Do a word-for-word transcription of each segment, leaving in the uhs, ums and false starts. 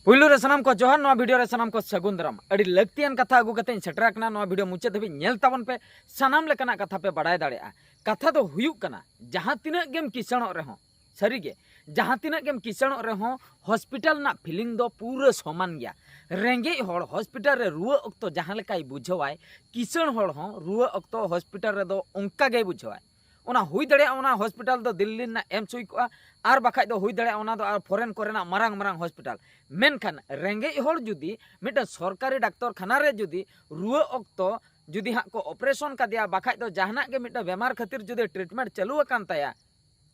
ᱯᱩᱭᱞᱩ ᱨᱮ ᱥᱟᱱᱟᱢ ᱠᱚ ᱡᱚᱦᱟᱨ, ᱱᱚᱣᱟ ᱵᱷᱤᱰᱤᱭᱳ ᱨᱮ ᱥᱟᱱᱟᱢ ᱠᱚ ᱥᱟᱹᱜᱩᱱ ᱫᱟᱨᱟᱢ᱾ ᱟᱹᱰᱤ ᱞᱟᱹᱠᱛᱤᱭᱟᱱ ᱠᱟᱛᱷᱟ ᱟᱹᱜᱩ ᱠᱟᱛᱮ ᱤᱧ ᱥᱮᱴᱮᱨ ᱟᱠᱟᱱᱟ᱾ ᱱᱚᱣᱟ ᱵᱷᱤᱰᱤᱭᱳ ᱢᱩᱪᱟᱹᱫ ᱫᱷᱟᱹᱵᱤᱡ ᱧᱮᱞ ᱛᱟᱵᱚᱱ ᱯᱮ, ᱥᱟᱱᱟᱢ ᱞᱮᱠᱟᱱᱟᱜ ᱠᱟᱛᱷᱟ ᱯᱮ ᱵᱟᱲᱟᱭ ᱫᱟᱲᱮᱭᱟᱜᱼᱟ᱾ ᱠᱟᱛᱷᱟ ᱫᱚ ᱦᱩᱭᱩᱜ ᱠᱟᱱᱟ, ᱡᱟᱦᱟᱸ ᱛᱤᱱᱟᱹᱜ ᱜᱮᱢ ᱠᱤᱥᱟᱹᱬᱚᱜ ᱨᱮᱦᱚᱸ, ᱥᱟᱹᱨᱤᱜᱮ, ᱡᱟᱦᱟᱸ ᱛᱤᱱᱟᱹᱜ ᱜᱮᱢ ᱠᱤᱥᱟᱹᱬᱚᱜ ᱨᱮᱦᱚᱸ, ᱦᱚᱥᱯᱤᱴᱟᱞ ᱨᱮᱱᱟᱜ ᱯᱷᱤᱞᱤᱝ ᱫᱚ ᱯᱩᱨᱟᱹ ᱥᱚᱢᱟᱱ ᱜᱮᱭᱟ᱾ ᱨᱮᱸᱜᱮᱡ ᱦᱚᱲ ᱦᱚᱥᱯᱤᱴᱟᱞ ᱨᱮ ᱨᱩᱣᱟᱹ ᱚᱠᱛᱚ ᱡᱟᱦᱟᱸ ᱞᱮᱠᱟᱭ ᱵᱩᱡᱷᱟᱹᱣᱟᱭ, ᱠᱤᱥᱟᱹᱬ ᱦᱚᱲ ᱦᱚᱸ ᱨᱩᱣᱟᱹ ᱚᱠᱛᱚ ᱦᱚᱥᱯᱤᱴᱟᱞ ᱨᱮᱫᱚ ᱚᱱᱠᱟ ᱜᱮᱭ ᱵᱩᱡᱷᱟᱹᱣᱟᱭ᱾ ᱚᱱᱟ ᱦᱩᱭ ᱫᱟᱲᱮᱭᱟᱜᱼᱟ, ᱚᱱᱟ ᱦᱚᱥᱯᱤᱴᱟᱞ ᱫᱚ ᱫᱤᱞᱞᱤ ᱨᱮᱱᱟᱜ ᱮᱢᱥ ᱦᱩᱭ ᱠᱚᱜᱼᱟ, ᱟᱨ ᱵᱟᱠᱷᱟᱡ ᱫᱚ ᱦᱩᱭ ᱫᱟᱲᱮᱭᱟᱜᱼᱟ ᱚᱱᱟ ᱫᱚ ᱟᱨ ᱯᱷᱚᱨᱮᱱ ᱠᱚᱨᱮᱱᱟᱜ ᱢᱟᱨᱟᱝ ᱢᱟᱨᱟᱝ ᱦᱚᱥᱯᱤᱴᱟᱞ᱾ ᱢᱮᱱᱠᱷᱟᱱ ᱨᱮᱸᱜᱮᱡ ᱦᱚᱲ ᱡᱩᱫᱤ ᱢᱤᱫᱴᱟᱝ ᱥᱚᱨᱠᱟᱨᱤ ᱰᱟᱠᱛᱚᱨ ᱠᱷᱟᱱᱟ ᱨᱮ ᱡᱩᱫᱤ ᱨᱩᱣᱟᱹ ᱚᱠᱛᱚ ᱡᱩᱫᱤ ᱦᱟᱸᱜ ᱠᱚ ᱚᱯᱟᱨᱮᱥᱚᱱ ᱠᱟᱫᱮᱭᱟ, ᱵᱟᱠᱷᱟᱡ ᱫᱚ ᱡᱟᱦᱟᱱᱟᱜ ᱜᱮ ᱢᱤᱫᱴᱟᱝ ᱵᱮᱢᱟᱨ ᱠᱷᱟᱹᱛᱤᱨ ᱡᱩᱫᱤ ᱴᱨᱤᱴᱢᱮᱱᱴ ᱪᱟᱹᱞᱩ ᱟᱠᱟᱱ ᱛᱟᱭᱟ,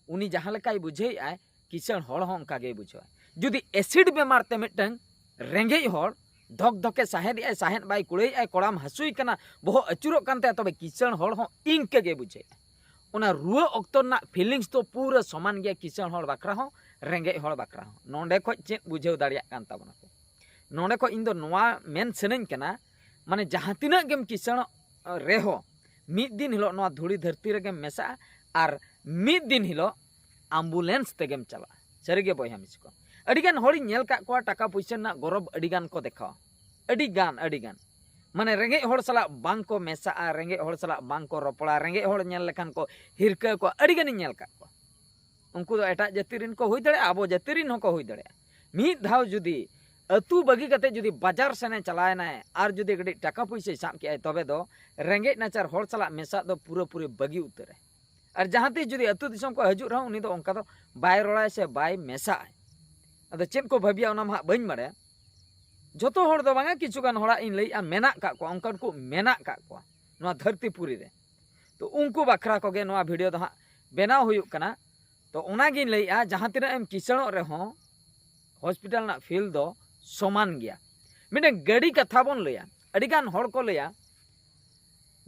ᱩᱱᱤ ᱡᱟᱦᱟᱸ ᱞᱮᱠᱟᱭ ᱵᱩᱡᱷᱟᱹᱣᱮᱫᱼᱟᱭ, ᱠᱤᱥᱟᱹᱬ ᱦᱚᱲ ᱦᱚᱸ ᱚᱱᱠᱟ ᱜᱮᱭ ᱵᱩᱡᱷᱟᱹᱣᱟ᱾ ᱡᱩᱫᱤ ᱮᱥᱤᱰ ᱵᱮᱢᱟᱨ ᱛᱮ ᱢᱤᱫᱴᱟᱝ ᱨᱮᱸᱜᱮᱡ ᱦᱚᱲ ᱫᱷᱚᱠ ᱫᱷᱚᱠᱮ ᱥᱟᱦᱮᱫᱮᱜᱼᱟᱭ, ᱥᱟᱦᱮᱫ ᱵᱟᱭ ᱠᱩᱲᱟᱹᱭᱮᱫᱼᱟᱭ, ᱠᱚᱲᱟᱢ ᱦᱟᱹᱥᱩᱭ ᱠᱟᱱᱟ, ᱵᱚᱦᱚᱜ ᱟᱹᱪᱩᱨᱚᱜ ᱠᱟᱱ ᱛᱟᱭᱟ, ᱛᱚᱵᱮ ᱠᱤᱥᱟᱹᱬ ᱦᱚᱲ ᱦᱚᱸ ᱤᱱᱠᱟᱹ ᱜᱮ ᱵᱩᱡᱷᱟᱹᱣᱮᱫᱼᱟ᱾ ᱚᱱᱟ ᱨᱩᱣᱟᱹ ᱚᱠᱛᱚ ᱨᱮᱱᱟᱜ ᱯᱷᱤᱞᱤᱝᱥ ᱫᱚ ᱯᱩᱨᱟᱹ ᱥᱚᱢᱟᱱ ᱜᱮᱭᱟ, ᱠᱤᱥᱟᱹᱬ ᱦᱚᱲ ᱵᱟᱠᱷᱨᱟ ᱦᱚᱸ, ᱨᱮᱸᱜᱮᱡ ᱦᱚᱲ ᱵᱟᱠᱷᱨᱟ ᱦᱚᱸ᱾ ᱱᱚᱰᱮ ᱠᱷᱚᱡ ᱪᱮᱫ ᱵᱩᱡᱷᱟᱹᱣ ᱫᱟᱲᱮᱭᱟᱜ ᱠᱟᱱ ᱛᱟᱵᱚᱱᱟ ᱯᱮ? ᱱᱚᱰᱮ ᱠᱷᱚᱡ ᱤᱧ ᱫᱚ ᱱᱚᱣᱟ ᱢᱮᱱ ᱥᱟᱱᱟᱧ ᱠᱟᱱᱟ, ᱢᱟᱱᱮ ᱡᱟᱦᱟᱸ ᱛᱤᱱᱟᱹᱜ ᱜᱮᱢ ᱠᱤᱥᱟᱹᱬᱚᱜ ᱨᱮᱦᱚᱸ, ᱢᱤᱫ ᱫᱤᱱ ᱦᱤᱞᱳᱜ ᱱᱚᱣᱟ ᱫᱷᱩᱲᱤ ᱫᱷᱟᱹᱨᱛᱤ ᱨᱮᱜᱮᱢ ᱢᱮᱥᱟᱜᱼᱟ, ᱟᱨ ᱢᱤᱫ ᱫᱤᱱ ᱦᱤᱞᱳᱜ ᱟᱢᱵᱩᱞᱮᱱᱥ ᱛᱮᱜᱮᱢ ᱪᱟᱞᱟᱜᱼᱟ᱾ ᱥᱟᱹᱨᱤᱜᱮ ᱵᱚᱭᱦᱟ ᱢᱤᱥᱤ ᱠᱚ, ᱟᱹᱰᱤᱜᱟᱱ ᱦᱚᱲᱤᱧ ᱧᱮᱞ ᱠᱟᱜ ᱠᱚᱣᱟ, ᱴᱟᱠᱟ ᱯᱩᱭᱥᱟᱹ ᱨᱮᱱᱟᱜ ᱜᱚᱨᱚᱵᱽ ᱟᱹᱰᱤᱜᱟᱱ ᱠᱚ ᱫᱮᱠᱷᱟᱣᱟ, ᱟᱹᱰᱤᱜᱟᱱ, ᱟᱹᱰᱤᱜᱟᱱ᱾ ᱢᱟᱱᱮ ᱨᱮᱸᱜᱮᱡ ᱦᱚᱲ ᱥᱟᱞᱟᱜ ᱵᱟᱝ ᱠᱚ ᱢᱮᱥᱟᱜᱼᱟ, ᱨᱮᱸᱜᱮᱡ ᱦᱚᱲ ᱥᱟᱞᱟᱜ ᱵᱟᱝ ᱠᱚ ᱨᱚᱯᱚᱲᱟ, ᱨᱮᱸᱜᱮᱡ ᱦᱚᱲ ᱧᱮᱞ ᱞᱮᱠᱷᱟᱱ ᱠᱚ ᱦᱤᱨᱠᱟᱹ ᱠᱚᱣᱟ, ᱟᱹᱰᱤᱜᱟᱱᱤᱧ ᱧᱮᱞ ᱠᱟᱜ ᱠᱚᱣᱟ᱾ ᱩᱱᱠᱩ ᱫᱚ ᱮᱴᱟᱜ ᱡᱟᱹᱛᱤ ᱨᱮᱱ ᱠᱚ ᱦᱩᱭ ᱫᱟᱲᱮᱭᱟᱜᱼᱟ, ᱟᱵᱚ ᱡᱟᱹᱛᱤ ᱨᱮᱱ ᱦᱚᱸᱠᱚ ᱦᱩᱭ ᱫᱟᱲᱮᱭᱟᱜᱼᱟ᱾ ᱢᱤᱫ ᱫᱷᱟᱣ ᱡᱩᱫᱤ ᱟᱹᱛᱩ ᱵᱟᱹᱜᱤ ᱠᱟᱛᱮ ᱡᱩᱫᱤ ᱵᱟᱡᱟᱨ ᱥᱮᱱᱮ ᱪᱟᱞᱟᱣᱮᱱᱟᱭ ᱟᱨ ᱡᱩᱫᱤ ᱠᱟᱹᱴᱤᱡ ᱴᱟᱠᱟ ᱯᱩᱭᱥᱟᱹᱭ ᱥᱟᱵ ᱠᱮᱜᱼᱟᱭ, ᱛᱚᱵᱮ ᱫᱚ ᱨᱮᱸᱜᱮᱡ ᱱᱟᱪᱟᱨ ᱦᱚᱲ ᱥᱟᱞᱟᱜ ᱢᱮᱥᱟᱜ ᱫᱚ ᱯᱩᱨᱟᱹᱯᱩᱨᱤ ᱵᱟᱹᱜᱤ ᱩᱛᱟᱹᱨᱟᱭ᱾ ᱟᱨ ᱡᱟᱦᱟᱸ ᱛᱤᱥ ᱡᱩᱫᱤ ᱟᱹᱛᱩ ᱫᱤᱥᱚᱢ ᱠᱚ ᱦᱤᱡᱩᱜ ᱨᱮᱦᱚᱸ, ᱩᱱᱤ ᱫᱚ ᱚᱱᱠᱟ ᱫᱚ ᱵᱟᱭ ᱨᱚᱲᱟᱭ ᱥᱮ ᱵᱟᱭ ᱢᱮᱥᱟᱜᱼᱟᱭ᱾ ᱟᱫᱚ ᱪᱮᱫ ᱠᱚ ᱵᱷᱟᱹᱵᱤᱭᱟ ᱚᱱᱟ ᱢᱟ ᱦᱟᱸᱜ ᱵᱟᱹᱧ ᱵᱟᱲᱟᱭᱟ᱾ ᱡᱚᱛᱚ ᱦᱚᱲ ᱫᱚ ᱵᱟᱝᱟ, ᱠᱤᱪᱷᱩ ᱜᱟᱱ ᱦᱚᱲᱟᱜ ᱤᱧ ᱞᱟᱹᱭᱮᱜᱼᱟ, ᱢᱮᱱᱟᱜ ᱠᱟᱜ ᱠᱚᱣᱟ, ᱚᱱᱠᱟᱱ ᱠᱚ ᱢᱮᱱᱟᱜ ᱠᱟᱜ ᱠᱚᱣᱟ ᱱᱚᱣᱟ ᱫᱷᱟᱹᱨᱛᱤ ᱯᱩᱨᱤ ᱨᱮ᱾ ᱛᱚ ᱩᱱᱠᱩ ᱵᱟᱠᱷᱨᱟ ᱠᱚᱜᱮ ᱱᱚᱣᱟ ᱵᱷᱤᱰᱤᱭᱳ ᱫᱚ ᱦᱟᱸᱜ ᱵᱮᱱᱟᱣ ᱦᱩᱭᱩᱜ ᱠᱟᱱᱟ᱾ ᱛᱚ ᱚᱱᱟᱜᱤᱧ ᱞᱟᱹᱭᱮᱜᱼᱟ, ᱡᱟᱦᱟᱸ ᱛᱤᱱᱟᱹᱜ ᱮᱢ ᱠᱤᱥᱟᱹᱬᱚᱜ ᱨᱮᱦᱚᱸ ᱦᱚᱥᱯᱤᱴᱟᱞ ᱨᱮᱱᱟᱜ ᱯᱷᱤᱞ ᱫᱚ ᱥᱚᱢᱟᱱ ᱜᱮᱭᱟ᱾ ᱢᱤᱫᱴᱮᱱ ᱜᱟᱹᱰᱤ ᱠᱟᱛᱷᱟ ᱵᱚᱱ ᱞᱟᱹᱭᱟ, ᱟᱹᱰᱤᱜᱟᱱ ᱦᱚᱲ ᱠᱚ ᱞᱟᱹᱭᱟ,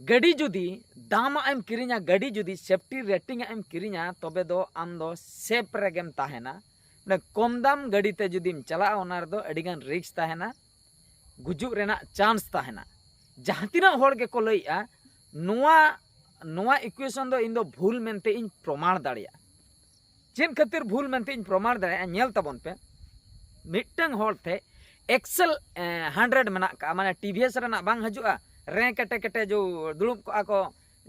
ᱜᱟᱹᱰᱤ ᱡᱩᱫᱤ ᱫᱟᱢᱟᱜ ᱮᱢ ᱠᱤᱨᱤᱧᱟ, ᱜᱟᱹᱰᱤ ᱡᱩᱫᱤ ᱥᱮᱯᱴᱤ ᱨᱮᱴᱤᱝ ᱟᱜ ᱮᱢ ᱠᱤᱨᱤᱧᱟ, ᱛᱚᱵᱮ ᱫᱚ ᱟᱢ ᱫᱚ ᱥᱮᱯ ᱨᱮᱜᱮᱢ ᱛᱟᱦᱮᱱᱟ᱾ ᱢᱟᱱᱮ ᱠᱚᱢ ᱫᱟᱢ ᱜᱟᱹᱰᱤ ᱛᱮ ᱡᱩᱫᱤᱢ ᱪᱟᱞᱟᱜᱼᱟ, ᱚᱱᱟ ᱨᱮᱫᱚ ᱟᱹᱰᱤᱜᱟᱱ ᱨᱤᱠᱥ ᱛᱟᱦᱮᱱᱟ, ᱜᱩᱡᱩᱜ ᱨᱮᱱᱟᱜ ᱪᱟᱱᱥ ᱛᱟᱦᱮᱱᱟ᱾ ᱡᱟᱦᱟᱸ ᱛᱤᱱᱟᱹᱜ ᱦᱚᱲ ᱜᱮᱠᱚ ᱞᱟᱹᱭᱮᱜᱼᱟ, ᱱᱚᱣᱟ, ᱱᱚᱣᱟ ᱤᱠᱩᱭᱮᱥᱚᱱ ᱫᱚ ᱤᱧ ᱫᱚ ᱵᱷᱩᱞ ᱢᱮᱱᱛᱮ ᱤᱧ ᱯᱨᱚᱢᱟᱬ ᱫᱟᱲᱮᱭᱟᱜᱼᱟ᱾ ᱪᱮᱫ ᱠᱷᱟᱹᱛᱤᱨ ᱵᱷᱩᱞ ᱢᱮᱱᱛᱮ ᱤᱧ ᱯᱨᱚᱢᱟᱬ ᱫᱟᱲᱮᱭᱟᱜᱼᱟ, ᱧᱮᱞ ᱛᱟᱵᱚᱱ ᱯᱮ᱾ ᱢᱤᱫᱴᱟᱝ ᱦᱚᱲ ᱴᱷᱮᱡ ᱮᱠᱥᱮᱞ ᱦᱟᱱᱰᱨᱮᱰ ᱢᱮᱱᱟᱜ ᱠᱟᱜᱼᱟ, ᱢᱟᱱᱮ ᱴᱤᱵᱷᱤᱮᱥ ᱨᱮᱱᱟᱜ ᱵᱟᱝ ᱦᱤᱡᱩᱜᱼᱟ, ᱨᱮ ᱠᱮᱴᱮ ᱠᱮᱴᱮ ᱡᱚ ᱫᱩᱲᱩᱵ ᱠᱚᱜᱼᱟ ᱠᱚ,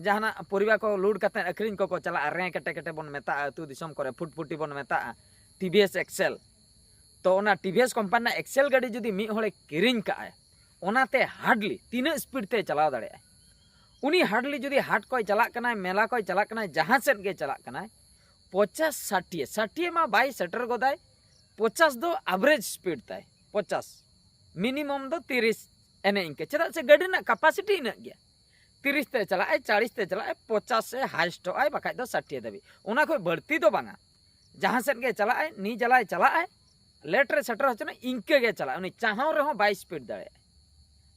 ᱡᱟᱦᱟᱱᱟᱜ ᱯᱚᱨᱤᱵᱟ ᱠᱚ ᱞᱳᱰ ᱠᱟᱛᱮ ᱟᱹᱠᱷᱨᱤᱧ ᱠᱚᱠᱚ ᱪᱟᱞᱟᱜᱼᱟ, ᱨᱮ ᱠᱮᱴᱮ ᱠᱮᱴᱮ ᱵᱚᱱ ᱢᱮᱛᱟᱜᱼᱟ, ᱟᱹᱛᱩ ᱫᱤᱥᱚᱢ ᱠᱚᱨᱮ ᱯᱷᱩᱴᱯᱷᱩᱴᱤ ᱵᱚᱱ ᱢᱮᱛᱟᱜᱼᱟ, ᱴᱤᱵᱷᱤᱮᱥ ᱮᱠᱥᱮᱞ᱾ ᱛᱚ ᱚᱱᱟ ᱴᱤᱵᱷᱤᱮᱥ ᱠᱳᱢᱯᱟᱱᱤ ᱨᱮᱱᱟᱜ ᱮᱠᱥᱮᱞ ᱜᱟᱹᱰᱤ ᱡᱩᱫᱤ ᱢᱤᱫ ᱦᱚᱲᱮ ᱠᱤᱨᱤᱧ ᱠᱟᱜᱼᱟᱭ, ᱚᱱᱟᱛᱮ ᱦᱟᱨᱰᱞᱤ ᱛᱤᱱᱟᱹᱜ ᱥᱯᱤᱰ ᱛᱮ ᱪᱟᱞᱟᱣ ᱫᱟᱲᱮᱭᱟᱜᱼᱟᱭ? ᱩᱱᱤ ᱦᱟᱨᱰᱞᱤ ᱡᱩᱫᱤ ᱦᱟᱴ ᱠᱚᱭ ᱪᱟᱞᱟᱜ ᱠᱟᱱᱟᱭ, ᱢᱮᱞᱟ ᱠᱚᱭ ᱪᱟᱞᱟᱜ ᱠᱟᱱᱟᱭ, ᱡᱟᱦᱟᱸ ᱥᱮᱫ ᱜᱮ ᱪᱟᱞᱟᱜ ᱠᱟᱱᱟᱭ, ᱯᱚᱪᱟᱥ ᱥᱟᱴᱤᱭᱮ, ᱥᱟᱴᱤᱭᱮ ᱢᱟ ᱵᱟᱭ ᱥᱮᱴᱮᱨ ᱜᱚᱫᱟᱭ, ᱯᱚᱪᱟᱥ ᱫᱚ ᱟᱵᱷᱨᱮᱡᱽ ᱥᱯᱤᱰ ᱛᱟᱭ, ᱯᱚᱪᱟᱥ, ᱢᱤᱱᱤᱢᱟᱢ ᱫᱚ ᱛᱤᱨᱤᱥ, ᱮᱱᱮ ᱤᱱᱠᱟᱹ᱾ ᱪᱮᱫᱟᱜ ᱥᱮ ᱜᱟᱹᱰᱤ ᱨᱮᱱᱟᱜ ᱠᱮᱯᱟᱥᱤᱴᱤ ᱤᱱᱟᱹᱜ ᱜᱮᱭᱟ, ᱛᱤᱨᱤᱥ ᱛᱮ ᱪᱟᱞᱟᱜ ᱟᱭ, ᱪᱟᱞᱤᱥ ᱛᱮ ᱪᱟᱞᱟᱜ ᱟᱭ, ᱯᱚᱪᱟᱥ ᱮ ᱦᱟᱭᱮᱥᱴᱚᱜ ᱟᱭ, ᱵᱟᱠᱷᱟᱡ ᱫᱚ ᱥᱟᱴᱤᱭᱮ ᱫᱷᱟᱹᱵᱤᱡ, ᱚᱱᱟ ᱠᱷᱚᱡ ᱵᱟᱹᱲᱛᱤ ᱫᱚ ᱵᱟᱝᱟ᱾ ᱡᱟᱦᱟᱸ ᱥᱮᱫ ᱜᱮ ᱪᱟᱞᱟᱜ ᱟᱭ, ᱱᱤ ᱡᱟᱞᱟᱭ ᱪᱟᱞᱟᱜ ᱟᱭ, ᱞᱮᱴ ᱨᱮ ᱥᱮᱴᱮᱨ ᱦᱚᱪᱚᱱᱟ, ᱤᱱᱠᱟᱹ ᱜᱮ ᱪᱟᱞᱟᱜ, ᱩᱱᱤ ᱪᱟᱦᱟᱣ ᱨᱮᱦᱚᱸ ᱵᱟᱭ ᱥᱯᱤᱰ ᱫᱟᱲᱮᱭᱟᱜᱼᱟ᱾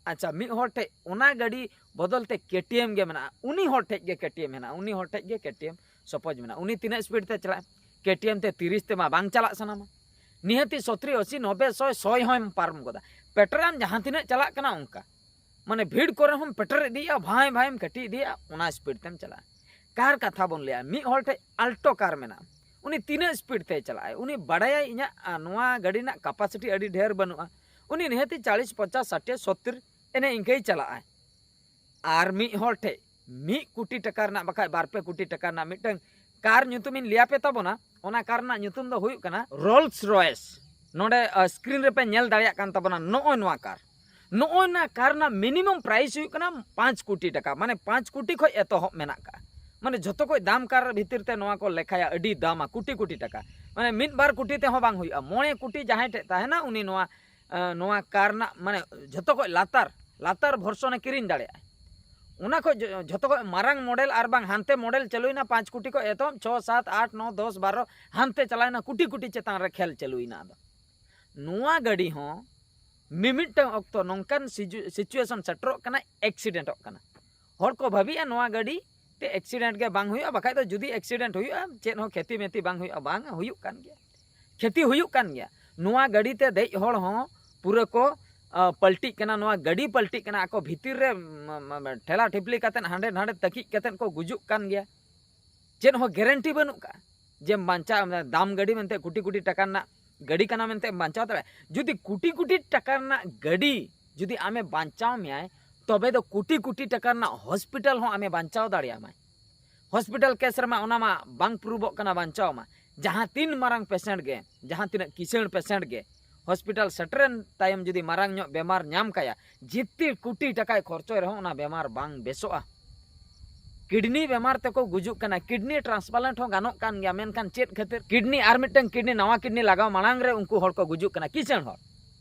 ᱟᱪᱪᱷᱟ, ᱢᱤᱫ ᱦᱚᱲ ᱴᱷᱮᱡ ᱚᱱᱟ ᱜᱟᱹᱰᱤ ᱵᱚᱫᱚᱞ ᱛᱮ ᱠᱮᱴᱤᱮᱢ ᱜᱮ ᱢᱮᱱᱟᱜᱼᱟ, ᱩᱱᱤ ᱦᱚᱲ ᱴᱷᱮᱡ ᱜᱮ ᱠᱮᱴᱤᱮᱢ ᱢᱮᱱᱟᱜᱼᱟ, ᱩᱱᱤ ᱦᱚᱲ ᱴᱷᱮᱡ ᱜᱮ ᱠᱮᱴᱤᱮᱢ ᱥᱚᱯᱳᱡᱽ ᱢᱮᱱᱟᱜᱼᱟ, ᱩᱱᱤ ᱛᱤᱱᱟᱹᱜ ᱥᱯᱤᱰ ᱛᱮ ᱪᱟᱞᱟᱜᱼᱟ? ᱠᱮᱴᱤᱮᱢ ᱛᱮ ᱛᱤᱨᱤᱥ ᱛᱮᱢᱟ ᱵᱟᱝ ᱪᱟᱞᱟᱜ ᱥᱟᱱᱟᱢᱟ, ᱱᱤᱦᱟᱹᱛᱤ ᱥᱚᱛᱨᱤ, ᱟᱥᱤ, ᱱᱚᱵᱵᱮ, ᱥᱚᱭ, ᱥᱚᱭ ᱦᱚᱸᱭ ᱯᱟᱨᱚᱢ ᱜᱚᱫᱟ᱾ ᱯᱮᱴᱨᱟᱢ ᱡᱟᱦᱟᱸ ᱛᱤᱱᱟᱹᱜ ᱪᱟᱞᱟᱜ ᱠᱟᱱᱟ ᱚᱱᱠᱟ, ᱢᱟᱱᱮ ᱵᱷᱤᱲ ᱠᱚᱨᱮ ᱦᱚᱸᱢ ᱯᱮᱴᱮᱨ ᱤᱫᱤᱭᱮᱜᱼᱟ, ᱵᱷᱟᱸᱭ ᱵᱷᱟᱸᱭᱮᱢ ᱠᱟᱹᱴᱤ ᱤᱫᱤᱭᱮᱜᱼᱟ, ᱚᱱᱟ ᱥᱯᱤᱰ ᱛᱮᱢ ᱪᱟᱞᱟᱜᱼᱟ᱾ ᱠᱟᱨ ᱠᱟᱛᱷᱟ ᱵᱚᱱ ᱞᱟᱹᱭᱟ, ᱢᱤᱫ ᱦᱚᱲ ᱴᱷᱮᱡ ᱟᱞᱴᱳ ᱠᱟᱨ ᱢᱮᱱᱟᱜᱼᱟ, ᱩᱱᱤ ᱛᱤᱱᱟᱹᱜ ᱥᱯᱤᱰ ᱛᱮᱭ ᱪᱟᱞᱟᱜᱼᱟᱭ? ᱩᱱᱤ ᱵᱟᱲᱟᱭᱟᱭ ᱤᱧᱟᱹᱜ ᱟ, ᱱᱚᱣᱟ ᱜᱟᱹᱰᱤ ᱨᱮᱱᱟᱜ ᱠᱮᱯᱟᱥᱤᱴᱤ ᱟᱹᱰᱤ ᱰᱷᱮᱨ ᱵᱟᱹᱱᱩᱜᱼᱟ, ᱩᱱᱤ ᱱᱤᱦᱟᱹᱛᱤ ᱪᱟᱞᱤᱥ, ᱯᱚᱪᱟᱥ, ᱥᱟᱴᱤᱭᱮ, ᱥᱚᱛᱛᱤᱨ ᱮᱱᱮ ᱤᱱᱠᱟᱹᱭ ᱪᱟᱞᱟᱜᱼᱟᱭ᱾ ᱟᱨ ᱢᱤᱫ ᱦᱚᱲ ᱴᱷᱮᱡ ᱢᱤᱫ ᱠᱳᱴᱤ ᱴᱟᱠᱟ ᱨᱮᱱᱟᱜ ᱵᱟᱠᱷᱟᱡ ᱵᱟᱨ ᱯᱮ ᱠᱳᱴᱤ ᱴᱟᱠᱟ ᱨᱮᱱᱟᱜ ᱢᱤᱫᱴᱟᱝ ᱠᱟᱨ ᱧᱩᱛᱩᱢᱤᱧ ᱞᱟᱹᱭᱟᱯᱮ ᱛᱟᱵᱚᱱᱟ, ᱚᱱᱟ ᱠᱟᱨ ᱨᱮᱱᱟᱜ ᱧᱩᱛᱩᱢ ᱫᱚ ᱦᱩᱭᱩᱜ ᱠᱟᱱᱟ ᱨᱳᱞᱥ ᱨᱚᱭᱮᱥ᱾ ᱱᱚᱰᱮ ᱥᱠᱨᱤᱱ ᱨᱮᱯᱮ ᱧᱮᱞ ᱫᱟᱲᱮᱭᱟᱜ ᱠᱟᱱ ᱛᱟᱵᱚᱱᱟ, ᱱᱚᱜᱼᱚᱭ ᱱᱚᱣᱟ ᱠᱟᱨ, ᱱᱚᱜᱼᱚᱭ ᱱᱚᱣᱟ ᱠᱟᱨ ᱨᱮᱱᱟᱜ ᱢᱤᱱᱤᱢᱟᱢ ᱯᱨᱟᱭᱤᱥ ᱦᱩᱭᱩᱜ ᱠᱟᱱᱟ ᱯᱟᱸᱪ ᱠᱳᱴᱤ ᱴᱟᱠᱟ, ᱢᱟᱱᱮ ᱯᱟᱸᱪ ᱠᱳᱴᱤ ᱠᱷᱚᱡ ᱮᱛᱚᱦᱚᱵ ᱢᱮᱱᱟᱜ ᱠᱟᱜᱼᱟ᱾ ᱢᱟᱱᱮ ᱡᱷᱚᱛᱚ ᱠᱷᱚᱡ ᱫᱟᱢ ᱠᱟᱨ ᱵᱷᱤᱛᱤᱨ ᱛᱮ ᱱᱚᱣᱟ ᱠᱚ ᱞᱮᱠᱷᱟᱭᱟ, ᱟᱹᱰᱤ ᱫᱟᱢᱟ, ᱠᱳᱴᱤ ᱠᱳᱴᱤ ᱴᱟᱠᱟ, ᱢᱟᱱᱮ ᱢᱤᱫ ᱵᱟᱨ ᱠᱳᱴᱤ ᱛᱮᱦᱚᱸ ᱵᱟᱝ ᱦᱩᱭᱩᱜᱼᱟ᱾ ᱢᱚᱬᱮ ᱠᱳᱴᱤ ᱡᱟᱦᱟᱸᱭ ᱴᱷᱮᱡ ᱛᱟᱦᱮᱱᱟ, ᱩᱱᱤ ᱱᱚᱣᱟ ᱮ, ᱱᱚᱣᱟ ᱠᱟᱨ ᱨᱮᱱᱟᱜ ᱢᱟᱱᱮ ᱡᱷᱚᱛᱚ ᱠᱷᱚᱡ ᱞᱟᱛᱟᱨ, ᱞᱟᱛᱟᱨ ᱵᱷᱚᱨᱥᱚᱱᱮ ᱠᱤᱨᱤᱧ ᱫᱟᱲᱮᱭᱟᱜᱼᱟ᱾ ᱚᱱᱟ ᱠᱷᱚᱡ ᱡᱚ-, ᱡᱷᱚᱛᱚ ᱠᱷᱚᱡ ᱢᱟᱨᱟᱝ ᱢᱚᱰᱮᱞ ᱟᱨ ᱵᱟᱝ ᱦᱟᱱᱛᱮ ᱢᱚᱰᱮᱞ ᱪᱟᱹᱞᱩᱭᱮᱱᱟ, ᱯᱟᱸᱪ ᱠᱳᱴᱤ ᱠᱷᱚᱡ ᱮᱛᱚᱦᱚᱵ, ᱪᱷᱚ, ᱥᱟᱛ, ᱟᱴ, ᱱᱚ, ᱫᱚᱥ, ᱵᱟᱨᱚ, ᱦᱟᱱᱛᱮ ᱪᱟᱞᱟᱣᱮᱱᱟ, ᱠᱳᱴᱤ ᱠᱳᱴᱤ ᱪᱮᱛᱟᱱ ᱨᱮ ᱠᱷᱮᱞ ᱪᱟᱹᱞᱩᱭᱮᱱᱟ᱾ ᱟᱫᱚ ᱱᱚᱣᱟ ᱜᱟᱹᱰᱤ ᱦᱚᱸ ᱢᱤᱢᱤᱫᱴᱟᱝ ᱚᱠᱛᱚ ᱱᱚᱝᱠᱟᱱ ᱥᱤᱡᱩ-, ᱥᱤᱪᱩᱭᱮᱥᱚᱱ ᱥᱮᱴᱮᱨᱚᱜ ᱠᱟᱱᱟ, ᱮᱠᱥᱤᱰᱮᱱᱴᱚᱜ ᱠᱟᱱᱟ᱾ ᱦᱚᱲ ᱠᱚ ᱵᱷᱟᱹᱵᱤᱭᱮᱜᱼᱟ ᱱᱚᱣᱟ ᱜᱟᱹᱰᱤ ᱛᱮ ᱮᱠᱥᱤᱰᱮᱱᱴ ᱜᱮ ᱵᱟᱝ ᱦᱩᱭᱩᱜᱼᱟ, ᱵᱟᱠᱷᱟᱡ ᱫᱚ ᱡᱩᱫᱤ ᱮᱠᱥᱤᱰᱮᱱᱴ ᱦᱩᱭᱩᱜᱼᱟ, ᱪᱮᱫ ᱦᱚᱸ ᱠᱷᱮᱛᱤ ᱢᱮᱛᱤ ᱵᱟᱝ ᱦᱩᱭᱩᱜᱼᱟ, ᱵᱟᱝ ᱦᱩᱭᱩᱜ ᱠᱟᱱ ᱜᱮᱭᱟ, ᱠᱷᱮᱛᱤ ᱦᱩᱭᱩᱜ ᱠᱟᱱ ᱜᱮᱭᱟ᱾ ᱱᱚᱣᱟ ᱜᱟᱹᱰᱤ ᱛᱮ ᱫᱮᱡ ᱦᱚᱲ ᱦᱚᱸ ᱯᱩᱨᱟᱹ ᱠᱚ, ᱟ, ᱯᱟᱞᱴᱤᱜ ᱠᱟᱱᱟ, ᱱᱚᱣᱟ ᱜᱟᱹᱰᱤ ᱯᱟᱞᱴᱤᱜ ᱠᱟᱱᱟ, ᱟᱠᱚ ᱵᱷᱤᱛᱤᱨ ᱨᱮ, ᱢ-, ᱢ-, ᱢ-, ᱴᱷᱮᱞᱟ ᱴᱷᱤᱯᱞᱤ ᱠᱟᱛᱮᱫ ᱦᱟᱸᱰᱮ ᱱᱟᱰᱮ ᱛᱟᱹᱠᱤᱡ ᱠᱟᱛᱮᱫ ᱠᱚ ᱜᱩᱡᱩᱜ ᱠᱟᱱ ᱜᱮᱭᱟ᱾ ᱪᱮᱫ ᱦᱚᱸ ᱜᱮᱨᱮᱱᱴᱤ ᱵᱟᱹᱱᱩᱜ ᱠᱟᱜᱼᱟ ᱡᱮᱢ ᱵᱟᱧᱪᱟᱜᱼᱟ, ᱫᱟᱢ ᱜᱟᱹᱰᱤ ᱢᱮᱱᱛᱮ ᱠᱳᱴᱤ ᱠᱳᱴᱤ ᱴᱟᱠᱟ ᱨᱮᱱᱟᱜ ᱜᱟᱹᱰᱤ ᱠᱟᱱᱟ ᱢᱮᱱᱛᱮ ᱮᱢ ᱵᱟᱧᱪᱟᱣ ᱫᱟᱲᱮᱭᱟᱜᱼᱟ? ᱡᱩᱫᱤ ᱠᱳᱴᱤ ᱠᱳᱴᱤ ᱴᱟᱠᱟ ᱨᱮᱱᱟᱜ ᱜᱟᱹᱰᱤ ᱡᱩᱫᱤ ᱟᱢᱮ ᱵᱟᱧᱪᱟᱣ ᱢᱮᱭᱟᱭ, ᱛᱚᱵᱮ ᱫᱚ ᱠᱳᱴᱤ ᱠᱳᱴᱤ ᱴᱟᱠᱟ ᱨᱮᱱᱟᱜ ᱦᱚᱥᱯᱤᱴᱟᱞ ᱦᱚᱸ ᱟᱢᱮ ᱵᱟᱧᱪᱟᱣ ᱫᱟᱲᱮᱭᱟᱢᱟᱭ᱾ ᱦᱚᱥᱯᱤᱴᱟᱞ ᱠᱮᱥ ᱨᱮᱢᱟ ᱚᱱᱟ ᱢᱟ ᱵᱟᱝ ᱯᱨᱩᱵᱚᱜ ᱠᱟᱱᱟ ᱵᱟᱧᱪᱟᱣ ᱢᱟ᱾ ᱡᱟᱦᱟᱸ ᱛᱤᱱ ᱢᱟᱨᱟᱝ ᱯᱮᱥᱮᱱᱴ ᱜᱮ, ᱡᱟᱦᱟᱸ ᱛᱤᱱᱟᱹᱜ ᱠᱤᱥᱟᱹᱬ ᱯᱮᱥᱮᱱᱴ ᱜᱮ, ᱦᱚᱥᱯᱤᱴᱟᱞ ᱥᱮᱴᱮᱨᱮᱱ ᱛᱟᱭᱚᱢ ᱡᱩᱫᱤ ᱢᱟᱨᱟᱝ ᱧᱚᱜ ᱵᱮᱢᱟᱨ ᱧᱟᱢ ᱠᱟᱭᱟ, ᱡᱤᱛᱤ ᱠᱳᱴᱤ ᱴᱟᱠᱟᱭ ᱠᱷᱚᱨᱪᱚᱭ ᱨᱮᱦᱚᱸ ᱚᱱᱟ ᱵᱮᱢᱟᱨ ᱵᱟᱝ ᱵᱮᱥᱚᱜᱼᱟ᱾ ᱠᱤᱰᱱᱤ ᱵᱮᱢᱟᱨ ᱛᱮᱠᱚ ᱜᱩᱡᱩᱜ ᱠᱟᱱᱟ᱾ ᱠᱤᱰᱱᱤ ᱴᱨᱟᱱᱥᱯᱞᱟᱱᱴ ᱦᱚᱸ ᱜᱟᱱᱚᱜ ᱠᱟᱱ ᱜᱮᱭᱟ, ᱢᱮᱱᱠᱷᱟᱱ ᱪᱮᱫ ᱠᱷᱟᱹᱛᱤᱨ ᱠᱤᱰᱱᱤ ᱟᱨ ᱢᱤᱫᱴᱟᱝ ᱠᱤᱰᱱᱤ, ᱱᱟᱣᱟ ᱠᱤᱰᱱᱤ ᱞᱟᱜᱟᱣ ᱢᱟᱲᱟᱝ ᱨᱮ ᱩᱱᱠᱩ ᱦᱚᱲ ᱠᱚ ᱜᱩᱡᱩᱜ ᱠᱟᱱᱟ, ᱠᱤᱥᱟᱹᱬ ᱦᱚᱲ?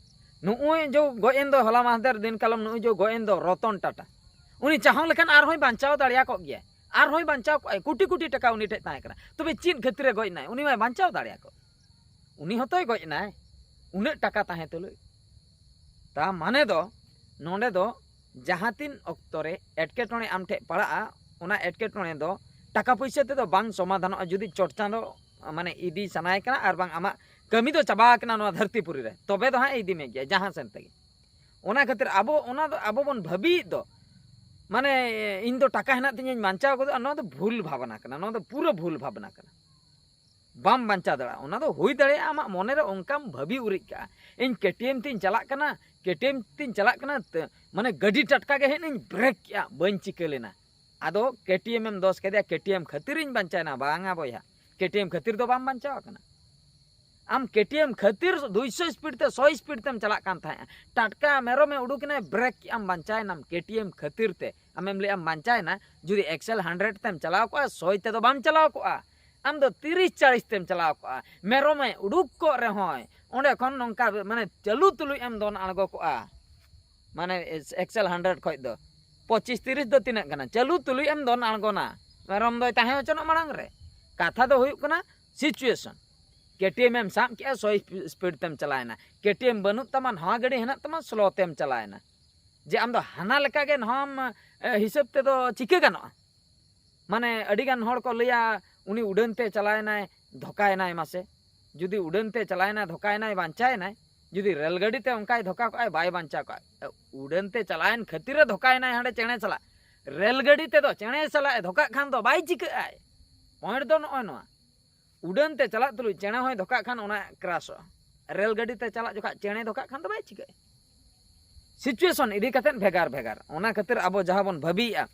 ᱱᱩᱜᱼᱩᱭ ᱡᱚ ᱜᱚᱡ ᱮᱱ ᱫᱚ ᱦᱚᱞᱟ ᱢᱟᱦᱫᱮᱨ ᱫᱤᱱ ᱠᱟᱞᱚᱢ, ᱱᱩᱜᱼᱩᱭ ᱡᱚ ᱜᱚᱡ ᱮᱱ ᱫᱚ ᱨᱚᱛᱚᱱ ᱴᱟᱴᱟ, ᱩᱱᱤ ᱪᱟᱦᱚ ᱞᱮᱠᱷᱟᱱ ᱟᱨᱦᱚᱸᱭ ᱵᱟᱧᱪᱟᱣ ᱫᱟᱲᱮᱭᱟᱠᱚ ᱜᱮᱭᱟ, ᱟᱨᱦᱚᱸᱭ ᱵᱟᱧᱪᱟᱣ ᱠᱚᱜᱼᱟᱭ, ᱠᱳᱴᱤ ᱠᱳᱴᱤ ᱴᱟᱠᱟ ᱩᱱᱤ ᱴᱷᱮᱡ ᱛᱟᱦᱮᱸ ᱠᱟᱱᱟ᱾ ᱛᱚᱵᱮ ᱪᱮᱫ ᱠᱷᱟᱹᱛᱤᱨ ᱮ ᱜᱚᱡ ᱮᱱᱟᱭ? ᱩᱱᱤ ᱢᱟᱭ ᱵᱟᱧᱪᱟᱣ ᱫᱟᱲᱮᱭᱟᱠᱚ, ᱩᱱᱤ ᱦᱚᱸᱛᱚᱭ ᱜᱚᱡ ᱮᱱᱟᱭ ᱩᱱᱟᱹᱜ ᱴᱟᱠᱟ ᱛᱟᱦᱮᱸ ᱛᱩᱞᱩᱡ᱾ ᱛᱟ ᱢᱟᱱᱮ ᱫᱚ ᱱᱚᱰᱮ ᱫᱚ ᱡᱟᱦᱟᱸ ᱛᱤᱱ ᱚᱠᱛᱚ ᱨᱮ ᱮᱴᱠᱮᱴᱚᱬᱮ ᱟᱢ ᱴᱷᱮᱡ ᱯᱟᱲᱟᱜᱼᱟ, ᱚᱱᱟ ᱮᱴᱠᱮᱴᱚᱬᱮ ᱫᱚ ᱴᱟᱠᱟ ᱯᱩᱭᱥᱟᱹ ᱛᱮᱫᱚ ᱵᱟᱝ ᱥᱚᱢᱟᱫᱷᱟᱱᱚᱜᱼᱟ᱾ ᱡᱩᱫᱤ ᱪᱚᱴ ᱪᱟᱸᱫᱚ ᱢᱟᱱᱮ ᱤᱫᱤ ᱥᱟᱱᱟᱭᱮ ᱠᱟᱱᱟ ᱟᱨ ᱵᱟᱝ ᱟᱢᱟᱜ ᱠᱟᱹᱢᱤ ᱫᱚ ᱪᱟᱵᱟ ᱟᱠᱟᱱᱟ ᱱᱚᱣᱟ ᱫᱷᱟᱹᱨᱛᱤ ᱯᱩᱨᱤ ᱨᱮ, ᱛᱚᱵᱮ ᱫᱚ ᱦᱟᱸᱜ ᱤᱫᱤ ᱢᱮ ᱜᱮᱭᱟ ᱡᱟᱦᱟᱸ ᱥᱮᱱ ᱛᱮᱜᱮ᱾ ᱚᱱᱟ ᱠᱷᱟᱹᱛᱤᱨ ᱟᱵᱚ ᱚᱱᱟ ᱫᱚ ᱟᱵᱚ ᱵᱚᱱ ᱵᱷᱟᱹᱵᱤᱭᱮᱫ ᱫᱚ, ᱢᱟᱱᱮ ᱤᱧ ᱫᱚ ᱴᱟᱠᱟ ᱦᱮᱱᱟᱜ ᱛᱤᱧᱟᱹᱧ ᱵᱟᱧᱪᱟᱣ ᱜᱚᱫᱚᱜᱼᱟ, ᱱᱚᱣᱟ ᱫᱚ ᱵᱷᱩᱞ ᱵᱷᱟᱵᱽᱱᱟ ᱠᱟᱱᱟ, ᱱᱚᱣᱟ ᱫᱚ ᱯᱩᱨᱟᱹ ᱵᱷᱩᱞ ᱵᱷᱟᱵᱽᱱᱟ ᱠᱟᱱᱟ᱾ ᱵᱟᱢ ᱵᱟᱧᱪᱟᱣ ᱫᱟᱲᱮᱭᱟᱜᱼᱟ᱾ ᱚᱱᱟ ᱫᱚ ᱦᱩᱭ ᱫᱟᱲᱮᱭᱟᱜᱼᱟ ᱟᱢᱟᱜ ᱢᱚᱱᱮᱨᱮ ᱚᱱᱠᱟᱢ ᱵᱷᱟᱹᱵᱤ ᱩᱨᱤᱡ ᱠᱟᱜᱼᱟ, ᱤᱧ ᱠᱮᱴᱤᱮᱢ ᱛᱤᱧ ᱪᱟᱞᱟᱜ ᱠᱟᱱᱟ, ᱠᱮᱴᱤᱮᱢ ᱛᱤᱧ ᱪᱟᱞᱟᱜ ᱠᱟᱱᱟ, ᱛᱮ- ᱢᱟᱱᱮ ᱜᱟᱹᱰᱤ ᱴᱟᱴᱠᱟ ᱜᱮ ᱦᱮᱡ ᱮᱱᱟᱧ ᱵᱨᱮᱠ ᱠᱮᱜᱼᱟ, ᱵᱟᱹᱧ ᱪᱤᱠᱟᱹ ᱞᱮᱱᱟ᱾ ᱟᱫᱚ ᱠᱮᱴᱤᱮᱢ ᱮᱢ ᱫᱚᱥ ᱠᱮᱫᱮᱭᱟ, ᱠᱮᱴᱤᱮᱢ ᱠᱷᱟᱹᱛᱤᱨᱤᱧ ᱵᱟᱧᱪᱟᱣᱮᱱᱟ? ᱵᱟᱝᱟ ᱵᱚᱭᱦᱟ, ᱠᱮᱴᱤᱮᱢ ᱠᱷᱟᱹᱛᱤᱨ ᱫᱚ ᱵᱟᱢ ᱵᱟᱧᱪᱟᱣ ᱟᱠᱟᱱᱟ᱾ ᱟᱢ ᱠᱮᱴᱤᱮᱢ ᱠᱷᱟᱹᱛᱤᱨ ᱫᱩᱭᱥᱚ ᱥᱯᱤᱰ ᱛᱮ ᱥᱚᱭ ᱥᱯᱤᱰ ᱛᱮᱢ ᱪᱟᱞᱟᱜ ᱠᱟᱱ ᱛᱟᱦᱮᱸᱜᱼᱟ, ᱴᱟᱴᱠᱟ ᱢᱮᱨᱚᱢᱮ ᱩᱰᱩᱠ ᱮᱱᱟᱭ, ᱵᱨᱮᱠ ᱠᱮᱜᱼᱟᱢ, ᱵᱟᱧᱪᱟᱣᱮᱱᱟᱢ ᱠᱮᱴᱤᱮᱢ ᱠᱷᱟᱹᱛᱤᱨ ᱛᱮ᱾ ᱟᱢᱮᱢ ᱞᱟᱹᱭᱮᱜᱼᱟᱢ ᱵᱟᱧᱪᱟᱣᱮᱱᱟ, ᱡᱩᱫᱤ ᱮᱠᱥᱮᱞ ᱦᱟᱱᱰᱨᱮᱰ ᱛᱮᱢ ᱪᱟᱞᱟᱣ ᱠᱚᱜᱼᱟ, ᱥᱚᱭ ᱛᱮᱫᱚ ᱵᱟᱢ ᱪᱟᱞᱟᱣ ᱠᱚᱜᱼᱟ, ᱟᱢ ᱫᱚ ᱛᱤᱨᱤᱥ ᱪᱟᱞᱤᱥ ᱛᱮᱢ ᱪᱟᱞᱟᱣ ᱠᱚᱜᱼᱟ᱾ ᱢᱮᱨᱚᱢᱮ ᱩᱰᱩᱠ ᱠᱚᱜ ᱨᱮᱦᱚᱸᱭ ᱚᱸᱰᱮ ᱠᱷᱚᱱ ᱱᱚᱝᱠᱟ ᱢᱟᱱᱮ ᱪᱟᱹᱞᱩ ᱛᱩᱞᱩᱡ ᱮᱢ ᱫᱚᱱ ᱟᱬᱜᱚ ᱠᱚᱜᱼᱟ, ᱢᱟᱱᱮ ᱮᱠᱥᱮᱞ ᱦᱟᱱᱰᱨᱮᱰ ᱠᱷᱚᱡ ᱫᱚ᱾ ᱯᱚᱸᱪᱤᱥ ᱛᱤᱨᱤᱥ ᱫᱚ ᱛᱤᱱᱟᱹᱜ ᱠᱟᱱᱟ? ᱪᱟᱹᱞᱩ ᱛᱩᱞᱩᱡ ᱮᱢ ᱫᱚᱱ ᱟᱬᱜᱚᱱᱟ, ᱢᱮᱨᱚᱢ ᱫᱚᱭ ᱛᱟᱦᱮᱸ ᱦᱚᱪᱚᱱᱚᱜ ᱢᱟᱲᱟᱝ ᱨᱮ᱾ ᱠᱟᱛᱷᱟ ᱫᱚ ᱦᱩᱭᱩᱜ ᱠᱟᱱᱟ ᱥᱤᱪᱩᱭᱮᱥᱚᱱ᱾ ᱠᱮᱴᱤᱮᱢ ᱮᱢ ᱥᱟᱵ ᱠᱮᱜᱼᱟ, ᱥᱚᱭ ᱥᱯᱤᱰ ᱛᱮᱢ ᱪᱟᱞᱟᱣᱮᱱᱟ᱾ ᱠᱮᱴᱤᱮᱢ ᱵᱟᱹᱱᱩᱜ ᱛᱟᱢᱟ, ᱱᱟᱣᱟ ᱜᱟᱹᱰᱤ ᱦᱮᱱᱟᱜ ᱛᱟᱢᱟ, ᱥᱞᱳ ᱛᱮᱢ ᱪᱟᱞᱟᱣᱮᱱᱟ᱾ ᱡᱮ ᱟᱢ ᱫᱚ ᱦᱟᱱᱟ ᱞᱮᱠᱟᱜᱮ ᱱᱚᱣᱟᱢ, ᱮ, ᱦᱤᱥᱟᱹᱵ ᱛᱮᱫᱚ ᱪᱤᱠᱟᱹ ᱜᱟᱱᱚᱜᱼᱟ? ᱢᱟᱱᱮ ᱟᱹᱰᱤ ᱜᱟᱱ ᱦᱚᱲ ᱠᱚ ᱞᱟᱹᱭᱟ, ᱩᱱᱤ ᱩᱰᱟᱹᱱ ᱛᱮ ᱪᱟᱞᱟᱣᱮᱱᱟᱭ, ᱫᱷᱚᱠᱟᱭᱮᱱᱟᱭ᱾ ᱢᱟᱥᱮ, ᱡᱩᱫᱤ ᱩᱰᱟᱹᱱ ᱛᱮ ᱪᱟᱞᱟᱣᱮᱱᱟᱭ, ᱫᱷᱚᱠᱟᱭᱮᱱᱟᱭ, ᱵᱟᱧᱪᱟᱣᱮᱱᱟᱭ, ᱡᱩᱫᱤ ᱨᱮᱞ ᱜᱟᱹᱰᱤ ᱛᱮ ᱚᱱᱠᱟᱭ ᱫᱷᱚᱠᱟ ᱠᱚᱜᱼᱟᱭ, ᱵᱟᱭ ᱵᱟᱧᱪᱟᱣ ᱠᱚᱜᱼᱟ᱾ ᱩᱰᱟᱹᱱ ᱛᱮ ᱪᱟᱞᱟᱣᱮᱱ ᱠᱷᱟᱹᱛᱤᱨ ᱮ ᱫᱷᱚᱠᱟᱭᱮᱱᱟᱭ ᱦᱟᱸᱰᱮ ᱪᱮᱬᱮ ᱥᱟᱞᱟᱜ᱾ ᱨᱮᱞ ᱜᱟᱹᱰᱤ ᱛᱮᱫᱚ ᱪᱮᱬᱮ ᱥᱟᱞᱟᱜ ᱮ ᱫᱷᱚᱠᱟᱜ ᱠᱷᱟᱱ ᱫᱚ ᱵᱟᱭ ᱪᱤᱠᱟᱹᱜ ᱟᱭ᱾ ᱯᱚᱭᱮᱱᱴ ᱫᱚ ᱱᱚᱜᱼᱚᱭ ᱱᱚᱣᱟ᱾ ᱩᱰᱟᱹᱱ ᱛᱮ ᱪᱟᱞᱟᱜ ᱛᱩᱞᱩᱡ ᱪᱮᱬᱮ ᱦᱚᱸᱭ ᱫᱷᱚᱠᱟᱜ ᱠᱷᱟᱱ ᱚᱱᱟ ᱠᱨᱟᱥᱚᱜᱼᱟ᱾ ᱨᱮᱞ ᱜᱟᱹᱰᱤ ᱛᱮ ᱪᱟᱞᱟᱜ ᱡᱚᱠᱷᱟᱡ ᱪᱮᱬᱮ ᱫᱷᱚᱠᱟᱜ ᱠᱷᱟᱱ ᱫᱚ ᱵᱟᱭ ᱪᱤᱠᱟᱹᱜᱼᱟ᱾ ᱥᱤᱪᱩᱭᱮᱥᱚᱱ ᱤᱫᱤ ᱠᱟᱛᱮᱫ ᱵᱷᱮᱜᱟᱨ ᱵᱷᱮᱜᱟᱨ᱾ ᱚᱱᱟ ᱠᱷᱟᱹᱛᱤᱨ ᱟᱵᱚ ᱡᱟᱦᱟᱸ ᱵᱚᱱ ᱵᱷᱟᱹᱵᱤᱭᱮᱫᱼᱟ,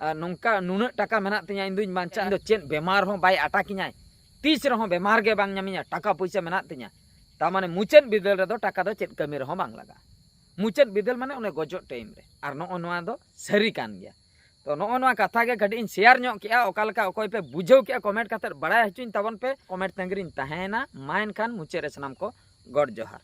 ᱟᱨ ᱱᱚᱝᱠᱟ ᱱᱩᱱᱟᱹᱜ ᱴᱟᱠᱟ ᱢᱮᱱᱟᱜ ᱛᱤᱧᱟ, ᱤᱧ ᱫᱩᱧ ᱵᱟᱧᱪᱟᱜᱼᱟ, ᱤᱧ ᱫᱚ ᱪᱮᱫ ᱵᱮᱢᱟᱨ ᱦᱚᱸ ᱵᱟᱭ ᱟᱴᱟᱠᱤᱧᱟᱭ, ᱛᱤᱥ ᱨᱮᱦᱚᱸ ᱵᱮᱢᱟᱨ ᱜᱮ ᱵᱟᱝ ᱧᱟᱢᱤᱧᱟ, ᱴᱟᱠᱟ ᱯᱩᱭᱥᱟᱹ ᱢᱮᱱᱟᱜ ᱛᱤᱧᱟ, ᱛᱟᱨ ᱢᱟᱱᱮ ᱢᱩᱪᱟᱹᱫ ᱵᱤᱫᱟᱹᱞ ᱨᱮᱫᱚ ᱴᱟᱠᱟ ᱫᱚ ᱪᱮᱫ ᱠᱟᱹᱢᱤ ᱨᱮᱦᱚᱸ ᱵᱟᱝ ᱞᱟᱜᱟᱜᱼᱟ᱾ ᱢᱩᱪᱟᱹᱫ ᱵᱤᱫᱟᱹᱞ ᱢᱟᱱᱮ ᱚᱱᱮ ᱜᱚᱡᱚᱜ ᱴᱟᱭᱤᱢ ᱨᱮ᱾ ᱟᱨ ᱱᱚᱜᱼᱚ ᱱᱚᱣᱟ ᱫᱚ ᱥᱟᱹᱨᱤ ᱠᱟᱱ ᱜᱮᱭᱟ᱾ ᱛᱚ ᱱᱚᱜᱼᱚ ᱱᱚᱣᱟ ᱠᱟᱛᱷᱟ ᱜᱮ ᱠᱟᱹᱴᱤᱡ ᱤᱧ ᱥᱮᱭᱟᱨ ᱧᱚᱜ ᱠᱮᱜᱼᱟ᱾ ᱚᱠᱟ ᱞᱮᱠᱟ ᱚᱠᱚᱭ ᱯᱮ ᱵᱩᱡᱷᱟᱹᱣ ᱠᱮᱜᱼᱟ, ᱠᱚᱢᱮᱱᱴ ᱠᱟᱛᱮᱫ ᱵᱟᱲᱟᱭ ᱦᱚᱪᱚᱧ ᱛᱟᱵᱚᱱ ᱯᱮ᱾ ᱠᱚᱢᱮᱱᱴ ᱛᱟᱺᱜᱤ ᱨᱤᱧ ᱛᱟᱦᱮᱸᱭᱮᱱᱟ᱾ ᱢᱟ ᱮᱱᱠᱷᱟᱱ ᱢᱩᱪᱟᱹᱫ ᱨᱮ ᱥᱟᱱᱟᱢ ᱠᱚ ᱜᱚᱰ ᱡᱚᱦᱟᱨ᱾